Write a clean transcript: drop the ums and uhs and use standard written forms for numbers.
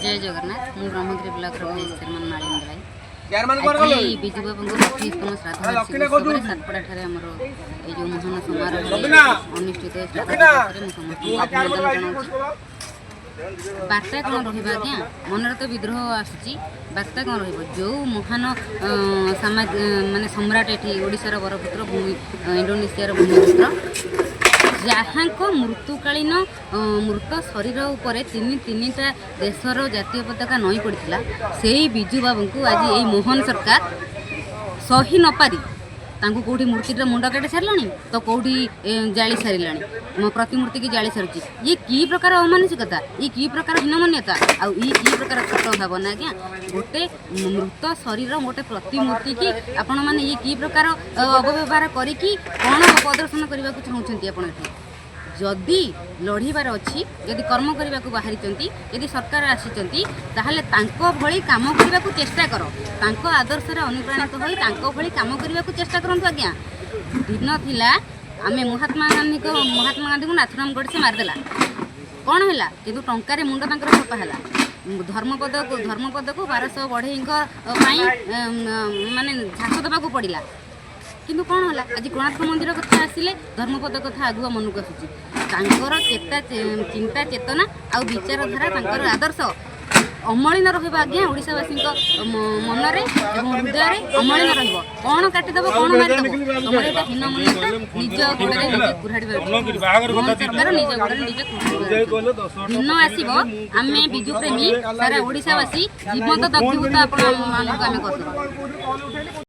ଜୟ ଜଗନ୍ନାଥ। ମୁଁ ବ୍ରହ୍ମଗିରି ବ୍ଲକର vice chairman ମାଳିନୀ ରାୟ। ଆଜି ବିଜୁ ବାବୁଙ୍କ 28ତମ ଶ୍ରାଦ୍ଧ ବାର୍ଷିକୀ ଉତ୍ସବରେ ସାତପଡ଼ାଠାରେ ଆମର ଏଇ ଯେଉଁ ମହାନ ସମାରୋହରେ ଅନୁଷ୍ଠିତ ଶ୍ରାଦ୍ଧ ଦିବସରେ ମୁଁ ସମସ୍ତଙ୍କୁ ଅଭିନନ୍ଦନ ଜଣାଉଛି। ବାର୍ତ୍ତା କ'ଣ ରହିବ ଆଜ୍ଞା? ମନରେ ତ ବିଦ୍ରୋହ ଆସୁଛି। ବାର୍ତ୍ତା କ'ଣ ରହିବ? ଯେଉଁ ମହାନ ସମାଜ ମାନେ ସମ୍ରାଟ, ଏଠି ଓଡ଼ିଶାର ବରପୁତ୍ର, ଭୂମି ଇଣ୍ଡୋନେସିଆର ଭୂମିପୁତ୍ର, ଯାହାଙ୍କ ମୃତ୍ୟୁକାଳୀନ ମୃତ ଶରୀର ଉପରେ ତିନି ତିନିଟା ଦେଶର ଜାତୀୟ ପତାକା ନଇଁ ପଡ଼ିଥିଲା, ସେଇ ବିଜୁ ବାବୁଙ୍କୁ ଆଜି ଏଇ ମୋହନ ସରକାର ସହି ନପାରି ତାଙ୍କୁ କେଉଁଠି ମୂର୍ତ୍ତିର ମୁଣ୍ଡ କାଟି ସାରିଲାଣି ତ କେଉଁଠି ଜାଳି ସାରିଲାଣି, ମୋ ପ୍ରତିମୂର୍ତ୍ତିକି ଜାଳି ସାରିଛି। ଇଏ କି ପ୍ରକାର ଅମାନସିକତା? ଇଏ କି ପ୍ରକାର ହୀନମନ୍ୟତା? ଆଉ ଇଏ କି ପ୍ରକାର ଛୋଟ ଭାବନା ଆଜ୍ଞା? ଗୋଟେ ମୃତ ଶରୀର, ଗୋଟେ ପ୍ରତିମୂର୍ତ୍ତିକି ଆପଣମାନେ ଇଏ କି ପ୍ରକାର ଅପବ୍ୟବହାର କରିକି କ'ଣ ପ୍ରଦର୍ଶନ କରିବାକୁ ଚାହୁଁଛନ୍ତି ଆପଣ ଏଠି? ଯଦି ଲଢ଼ିବାର ଅଛି, ଯଦି କର୍ମ କରିବାକୁ ବାହାରିଛନ୍ତି, ଯଦି ସରକାର ଆସିଛନ୍ତି, ତାହେଲେ ତାଙ୍କ ଭଳି କାମ କରିବାକୁ ଚେଷ୍ଟା କର। ତାଙ୍କ ଆଦର୍ଶରେ ଅନୁପ୍ରାଣିତ ହୋଇ ତାଙ୍କ ଭଳି କାମ କରିବାକୁ ଚେଷ୍ଟା କରନ୍ତୁ ଆଜ୍ଞା। ଦିନ ଥିଲା, ଆମେ ମହାତ୍ମା ଗାନ୍ଧୀଙ୍କୁ ନାଥୁରାମ ଗଡ଼ସେ ମାରିଦେଲା। କ'ଣ ହେଲା? କିନ୍ତୁ ଟଙ୍କାରେ ମୁଣ୍ଡ ତାଙ୍କର ଛପା ହେଲା। ଧର୍ମପଦକୁ 1200 ବଢ଼େଇଙ୍କ ପାଇଁ ମାନେ ଝାସ ଦେବାକୁ ପଡ଼ିଲା। କିନ୍ତୁ କ'ଣ ହେଲା? ଆଜି କୋଣାର୍କ ମନ୍ଦିର କଥା ଆସିଲେ ଧର୍ମପଦ କଥା ଆଗୁଆ ମନକୁ ଆସୁଛି। ତାଙ୍କର ଚିନ୍ତା ଚେତନା ଆଉ ବିଚାରଧାରା, ତାଙ୍କର ଆଦର୍ଶ ଅମଳିନ ରହିବ ଆଜ୍ଞା। ଓଡ଼ିଶାବାସୀଙ୍କ ମନରେ ଏବଂ ହୃଦୟରେ ଅମଳିନ ରହିବ। କ'ଣ କାଟିଦେବ, କ'ଣ ମାରିଦେବ? ତମର ଏଇଟା ହୀନମନ୍ୟତା। ନିଜ ଗୋଡ଼ରେ ନିଜେ କୁରାଢ଼ି ମାରୁଛି ମୋହନ ସରକାର। ନିଜ ଗୋଡ଼ରେ ନିଜେ କୁରାଢ଼ି ମାରୁଛନ୍ତି। ଦିନ ଆସିବ, ଆମେ ବିଜୁ ପ୍ରେମୀ ସାରା ଓଡ଼ିଶାବାସୀ ଜୀବନ୍ତ ଦଗ୍ଧୀଭୂତ ଆପଣ ମାନଙ୍କୁ ଆମେ କରିଦେବୁ।